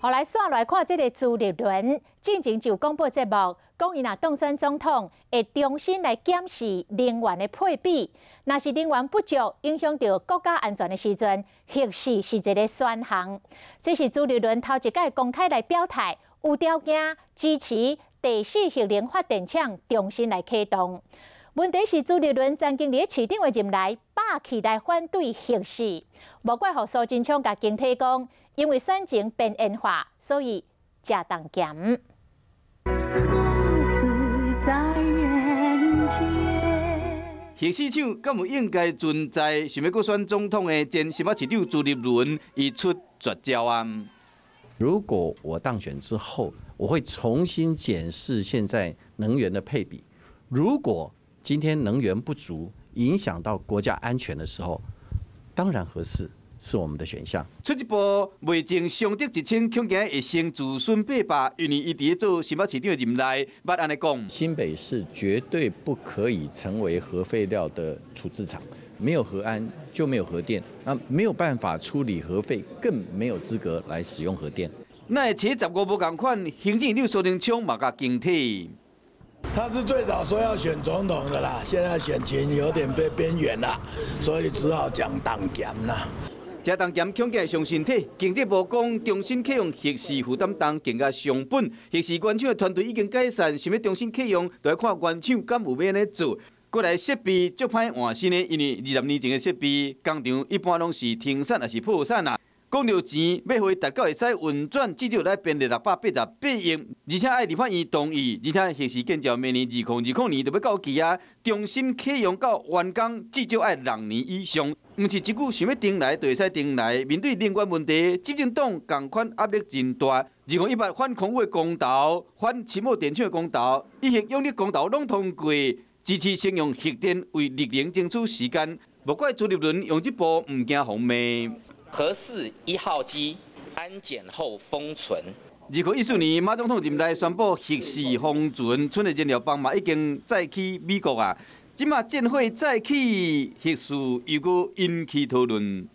予來紲來看這个朱立倫，進前就廣播節目，講伊若當選總統，會重新來檢視能源的配比。若是能源不足，影響著國家安全的時陣，核四是一个選項。這是朱立倫頭一擺公開來表態，有條件支持第四核能發電廠重新來啟動。問題是朱立倫曾經佇市長的任內，霸氣來反對核四，無怪予蘇貞昌共警惕講，因為選情邊緣化，所以食重鹹。在人間。核四廠敢有應該存在？想欲閣選總統的前新北市長朱立倫，伊出絕招啊！如果我當選之後，我會重新檢視現在能源的配比。如果今天能源不足，影響到國家安全的時候，當然核四是我們的選項。出這步袂前傷敵一千，恐驚會先子孫八百。因為伊佇咧做新北市長的任內，捌按呢講：新北市絕對不可以成為核廢料的處置廠，沒有核安就沒有核電，那沒有辦法處理核廢，更沒有資格來使用核電。那會車15無仝款，行政院長蘇貞昌嘛共警惕。他是最早說要選總統的啦，現在選情有點被邊緣啦，所以只好講重鹹啦。食重鹹恐驚傷身體，經濟部講重新啟用核四負擔重，更加傷本。核四原廠的團隊已經解散，想欲重新啟用，就愛看原廠敢有欲按呢做。過來設備足歹換新的，因為20年前的設備工廠一般攏是停產抑是破產啊。講著錢，欲予伊達到會使運轉，至少來編列688億，而且愛立法院同意，而且核四建照明年2020年就欲到期啊，重新啟用到完工，至少愛6年以上。毋是一句想欲重來就會使重來。面對能源問題，執政黨仝款壓力真大。2018反空污的公投，反深澳電廠的公投，以核養綠公投攏通過，支持先用核電為綠能爭取時間。無怪朱立倫用這步毋驚予罵。核四一號機安檢後封存。2014年馬總統任內宣布核四封存，賰的燃料棒嘛已經載去美國啊。這馬戰火再起，核四又閣引起討論。